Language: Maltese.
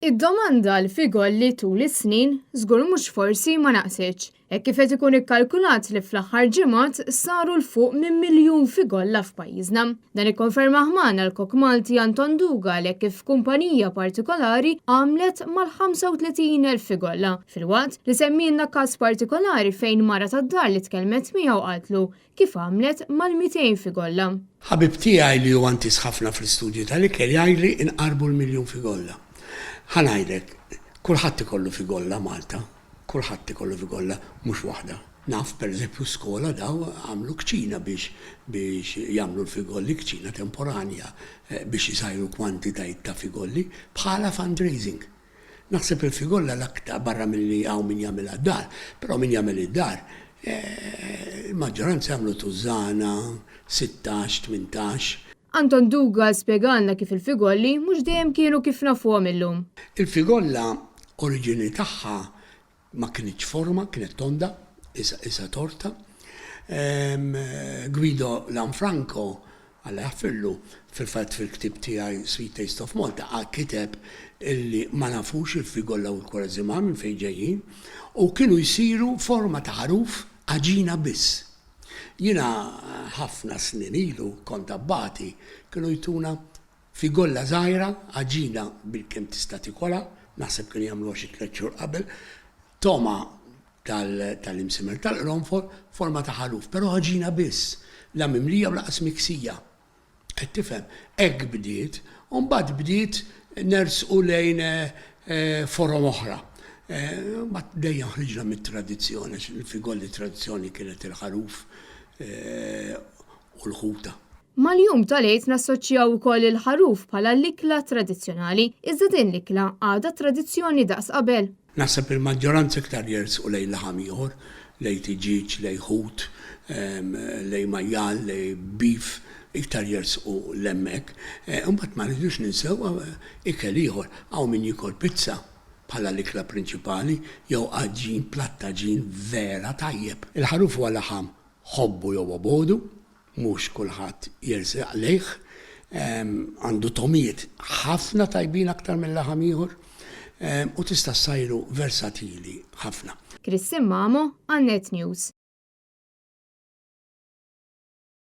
Id-domanda għal figolli tul is-snin żgur mhux forsi ma naqsitx, hekk kif qed ikun ikkalkulat li fl-aħħar ġimgħat saru 'l fuq minn miljun figolla f'pajjiżna. Dan ikkonfermah magħna l-kok Malti Anton Dugal hekk kif kumpanija partikolari għamlet mal-35,000 figolla, filwaqt li semmielna każ partikolari fejn mara tad-dar li tkellmet miegħu qaltlu kif għamlet mal-200 figolla. Ħabib tiegħi li huwa ntiż ħafna fl-istudju tal-ikel jgħidli inqarrbu l-miljun figolla. Ħa ngħidlek, kulħadd ikollu figolla Malta, kulħadd ikollu figolla, mhux waħda. Naf pereżempju skola daw għamlu kċina biex biex jagħmlu l-figolli, kċina temporanja biex isajru kwantitajiet ta' figolli bħala fundraising. Naħseb il-figolla l-aktar, barra milli hawn min jagħmilha d-dar, però min jagħmel id-dar, il-maġġoranza jagħmlu tużżana, 16, 18. Anton Duga spjegalna kif il-figolli mhux dejjem kienu kif nafuhom illum. Il-figolla oriġini tagħha Ma kinitx forma, kienet tonda, qisha torta. Guido Lanfranco, Alla jaħfirlu, fil-fatt fil-ktieb tiegħi Sweet Taste of Malta kiteb illi ma nafux il-figolla u l-kwareżimal minn fejn ġejjin u kienu jsiru forma ta' ħaruf għaġina biss. Jiena ħafna snin ilu kont abbati, kienu jtuna Figolla żgħira, għaġina bilkemm tista' tikolha, naħseb kienu jagħmluha xi tlett xhur qabel, togħma tal-imsimer tal-qronfol, forma ta' ħaruf, però għaġina biss, la mimlija u lanqas miksija. Qed tifhem? Hekk bdiet, u mbagħad bdiet nersqu lejn forom oħra. Mbagħad dejjem ħriġna mit-tradizzjoni, għax il-figolli tradizzjoni kienet il-ħaruf u l-ħuta. Mal-jum tal-Għid nassoċjaw ukoll il-ħaruf bħala l-ikla tradizzjonali, iżda din l-ikla għadha tradizzjoni daqs qabel? Naħseb il-maġġoranza iktar jersqu lejn laħam ieħor, lejn tiġieġ, lejn ħut, lejn majjal, lejn beef, iktar jersqu 'l hemmhekk. Imbagħad ma rridux ninsew ikel ieħor, hawn min jiekol pizza bħala l-ikla prinċipali jew għaġin, platt għaġin vera tajjeb. Il-ħaruf huwa laħam ħobbu jew obogħdu, Mhux kulħadd jersaq lejh. Għandu togħmiet ħafna tajbin aktar minn laħam ieħor u tista' ssajru versatili ħafna. Christine Mamo għal Net News.